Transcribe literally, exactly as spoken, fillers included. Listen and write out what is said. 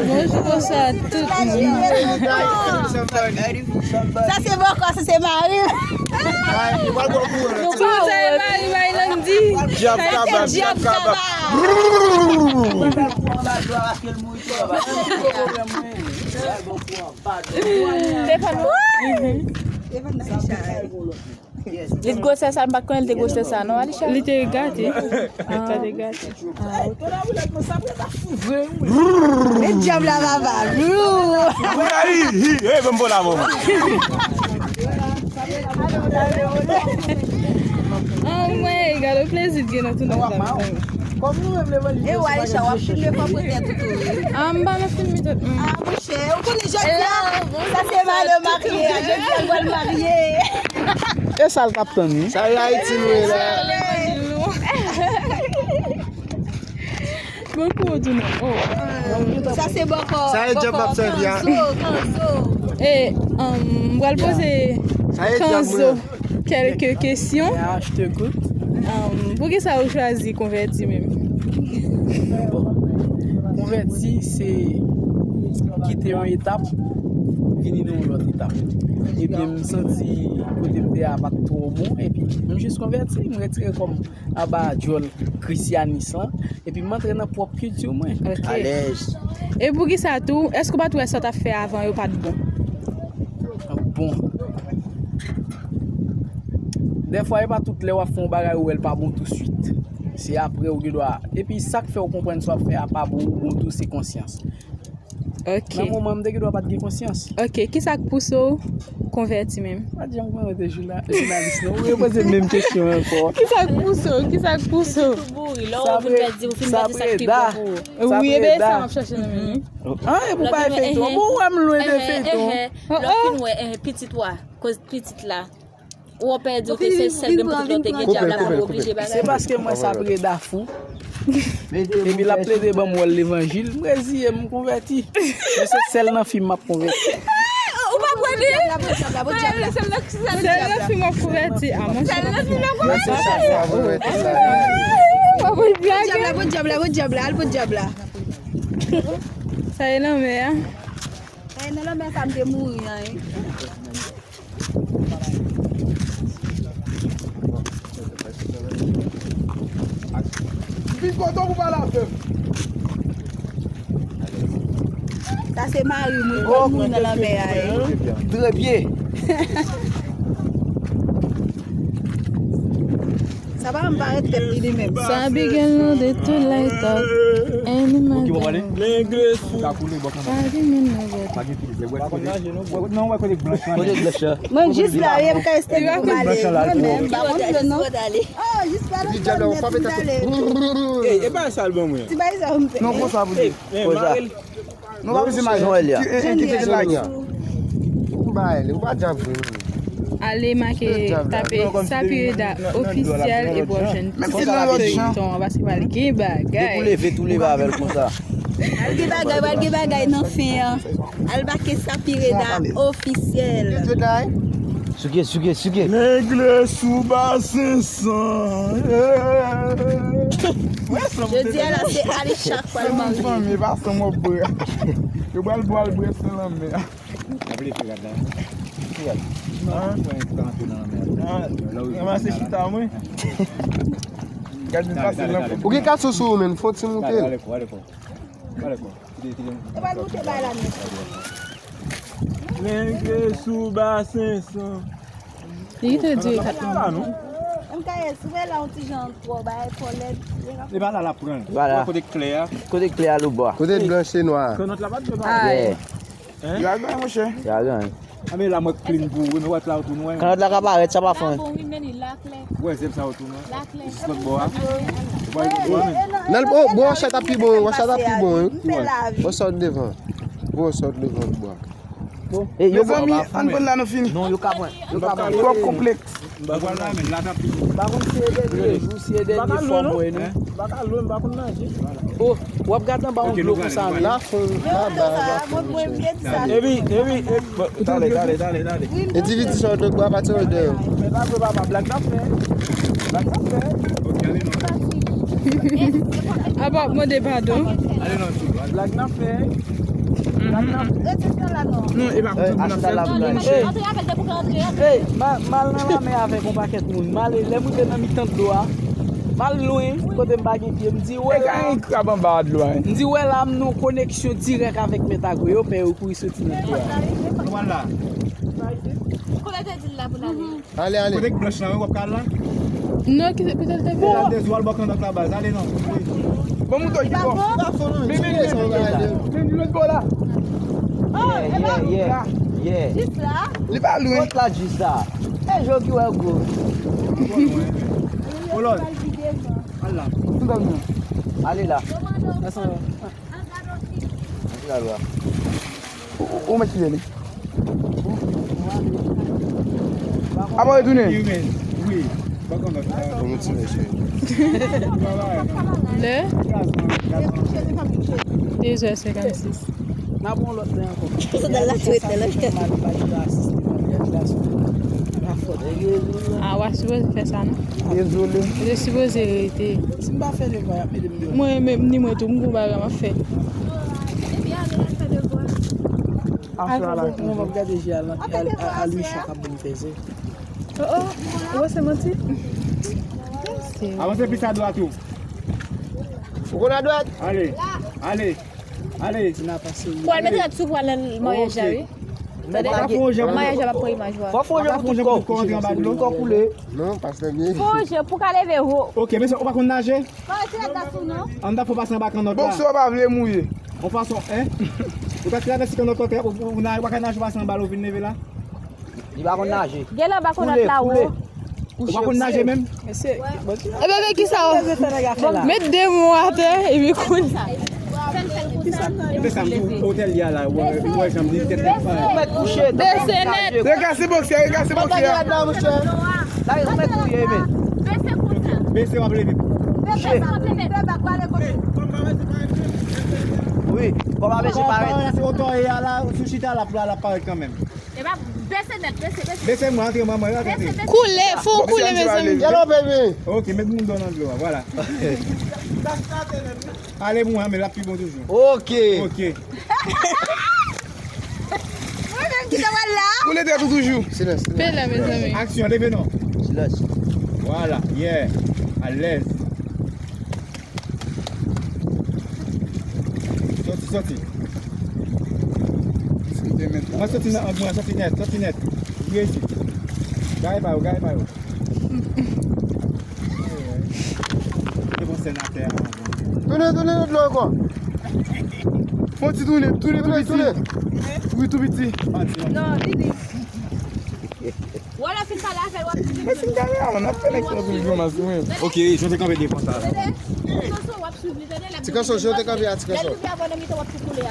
Bonjou, bonswa tout moun. Sa se bòkò, sa se mari. Tout sa e mari Maylandi. Dyab kaba, dyab kaba. Stefano. Li t gwosè sa, m pa t konnen li te gwosè sa non, Alisha. Li te gate. Li te gate. Met dyab la papa. Hi, hi, hey, ban m pran la, bon. Oh my God, plezi t gen nan tou nan sa. E w Alisha, w ap filme pwòp tèt ou tou. Ah, m pa nan filme tèt mwen. Ah, monchè, ou konnen jodi a, sa se malè marye a, jodi a l pral marye. E sa l t ap tann, wi. Sa e Ayiti nou ye la. Bon, pou w tou non. Oh. Sa se bòkò. Sa e djab m ap sèvi a. Kanzo, kanzo. E, um, m pral poze Kanzo kèlke kesyon. Um, poukisa ou chwazi konvèti menm? Bon, konvèti se kite yon etap, vini nan yon lòt etap. Ebyen, m santi kote m te a pa t twò bon, epi m jis konvèti, m retire kò m anba djòl krisyanis lan, epi m antre nan pwòp kilti mwen. Ok. Alèz. E poukisa tou, èske w pa t wè sa w t ap fè avan yo pa t bon? Bon. Dèfwa, e pa tout lè w ap fè yon bagay ou wè l pa bon touswit. Se apre ou gen dwa. Epi sa k fè w konprann sa w ap fè a pa bon ou bon tou, se konsyans. Ok. Nan moman m te gen dwa pa t gen konsyans. Ok, kisa k pouse w konvèti menm? Pa janm konvèti jounalis non. Ou repoze menm kesyon ankò. Kisa k pouse w? Kisa k pouse w? Tou bouri, lè w vin pèdi, ou fin pèdi sa k pi bon pou ou. Wi, e ben sa m ap chache nan menm. Ah, e pou bay feyton. Bon, ou wè m lwen de feyton. Lè w fin wè, eh, pitit ou a, koz pitit la. Ou pèdi, ou te se sèl grenn pitit la, ou te gen dyab la, pa oblije bagay. Se paske m wè Sapreda fou. Epi l ap plede ban m wòl levanjil, m reziye m, m konvèti. Men se sèl nan fim m ap konvèti. Ou pa kwè li? Sèl nan fim w ap konvèti. Ah, monchè. Sèl nan fim w ap konvèti. W ap ri blage. Dyab la, bon dyab la, bon dyab la, al bon dyab la. Sa e lanmè a. Sa e nan lanmè sa m te mouri an, wi. Vin kote w pou pale avè m. Sa se mari m, wi, kot moun nan lanmè a, wi. Trè byen. Sa pa m parèt tèt li, li menm. Sa Abigail nou de tou light up. Animatè. Pa di moun nan vòt. Non, wè kote blanch lan. Kote blanch lan? Mwen jis la, wi, m ka esteni pou m ale. Mwen menm, m pa konn yo non. Oh, jis la, m ale. Ey, e pa sa l ban mwen. Ti bagay sa m fè. Non, konsa pou di. Konsa. Nou pa bezwen imaj. Jan w wè l ye a. Kite, kite l la. Ou pa ale, ou pa djab vre. Ale make, tape Sapireda ofisyèl epi w ap jwenn tout feyton an paske pral gen bagay. Depi w leve, tou leve avè l konsa. Al gen bagay, al gen bagay nan fen an. Al make Sapireda ofisyèl. Souke, souke, souke. Lengle sou basen san. Jodi a la, se Alisha k pral marye. Fanmi, pa san mò bwè. Yo pral bwè, al bwè san lanmè a. Ap leve gad la. Ranmase chita mwen. Gad li pase nan fon. Ou gen kaso sou ou, menm, fon ti moute. Ale kò, ale kò. Ale kò. Kite, kite. Ou pral moute bay la, men. Lengle sou basen san. Li te di kat la non. M ka ye sou la yon ti jan twò bay twò lèd. E pa la l ap pran. Kote klè a? Kote klè a, Louba? Kote blanch e nwa? Kanòt la pa t dwe parèt. Ay. Yo a gen, monchè. Yo a gen. A men la mwen clean pou ou, men wè la ou tou nwa. Kanòt la ka parèt, sa pa fon. Bon, wi, men li la klè. Wè zèb sa ou tou nwa. La klè. Jis lòt bò a. Ou pa wè menm. Nan l, oh, bò wòch la ta pi bon, wòch la ta pi bon, wi. Wòch sa devan. Wòch sa devan bò a. Mezanmi, ann pran la nou fini. Non, yo ka pran. Yo ka pran. Twòp konplèks. M pa konn si e dènye jou, si e dènye fwa mwen non. M pa ka lwen, m pa konn naje. Oh, w ap gade anba yon dlo konsa menm. Lafon, anba, lafon. Epi, epi, epi, bon, tande, tande, tande, tande. Endividi sa yo dwe bwa pati yo dèyè. Men pa vre papa, blag n ap fè. Blag n ap fè. Apa w ap mande padon? Ale nan. Blag n ap fè. Blag n ap fè. Rete nan la non. Non, e pa pou tout moun ap fè. Antre avèl depi w ka antre avèl. Ey, m al nan lanmè avèk yon pakèt moun. M ale, lè m rive nan mitan dlo a, m al lwen, kote m pa gen pye, m di, "Wè la." Gen krab anba dlo a. M di, "Wè la, m nan koneksyon dirèk avèk Mèt Agwe yo, pè yo kouri soti nan dlo a." Nou pral la. Kote te di l la pou l ale? Ale, ale. Kote k blanch lan, wi, w ap ka al la? Non, ki, kote l te vin? Bon, te di w al bò kannòt la baz. Ale non. Wi. Bon, mouton ki bò. Men, men, men, men, men, men, lòt bò la. Oh, e pa. Yeah, yeah, yeah. Jis la? Li pa lwen. Kot la jis la? E jo ki wè gwo. O Lòd. Al la. Ale la. Ou, ou, ou mèt kite li. Apa w retounen? Wi. Bon, ti mesye. Lè? Dezè senkannsis. N ap yon lòt lè ankò. Sandal la tou etè la. A, w a sipoze fè sa, non? Dezole. Ou te sipoze rete. Si m pa fè devwa, y ap mete m deyò. Mwen menm, ni mwen tou, m gon bagay m ap fè. Aswè a la. Mwen, m ap gade je a l, a, a, a Louis Chan k ap ban m fè zen. Oh, oh, ou wè se manti? Avanse plis adwat ou. Ou konn adwat? Ale, ale, ale. Pou al mete rad sou pral nan maryaj la, wi. Tande? Maryaj la p ap pran imaj ou a. Fò fon jan pou tout kò. Tout kò koule. Non, pastè byen. Fon jan pou ka leve wo. Ok, mesye, ou pa konn naje? An ta fò pase anba kannòt la. Bòksè pa vle mouye. Yon fason, en? Ou ta travèse kannòt la, ou, ou, ou pa ka naje pase anba l, ou vin leve la? Li pa konn naje. Gen lè anba kannòt la wo. Ou pa konn naje menm? Mesye, bon, e bebe, kisa w? Met de mo atè, epi kounye a. Se sa m di w, otèl li a la, ou wè, ou wè jan m di tèt li. Ou mèt kouche. Bese nèt. Rekase bòksè, rekase bòksè a. Bese konsa. Bese w ap leve. Bese w ap leve. Wi, kòm a bese parèt. Kòm a bese parèt, se otò e a la, sou chita la, pou la, la parèt kanmenm. E pa, bese nèt, bese, bese. Bese mwen, antre, mwen, mwen, antre. Bese, bese. Koule, fò w koule, mezanmi. Yellow baby. Ok, met moun dò nan dlo a, vwala. Ale, Mohamed, l ap pi bon toujou. Ok. Ok. Mwen menm ki te wè l la. Koule tèt ou toujou. Silans, silans. Pe la, mezanmi. Aksyon, leve non. Silans. Vwala, yeah. Alèz. Soti, soti. Mwen soti nan ang mwen, soti nèt, soti nèt. Vire isit. Gaye pa yo, gaye pa yo. Te bon sèn atè a. Tounen, tounen nan dlo ankò. Fon ti tounen, tounen tou piti. Tounen, tounen. Wi, tou piti. Non, vini. Wè lè fin pale avè l, w ap suiv li. Mèsi, m gade a, n ap fè nèg sa pou grimas, wi. Ok, jan te kanpe devan sa. Tande? Ti kanson, w ap suiv li, tande? Ti kanson, jan te kanpe a, ti kanson. Lè l rive avan nan mitan, w ap tou koule a.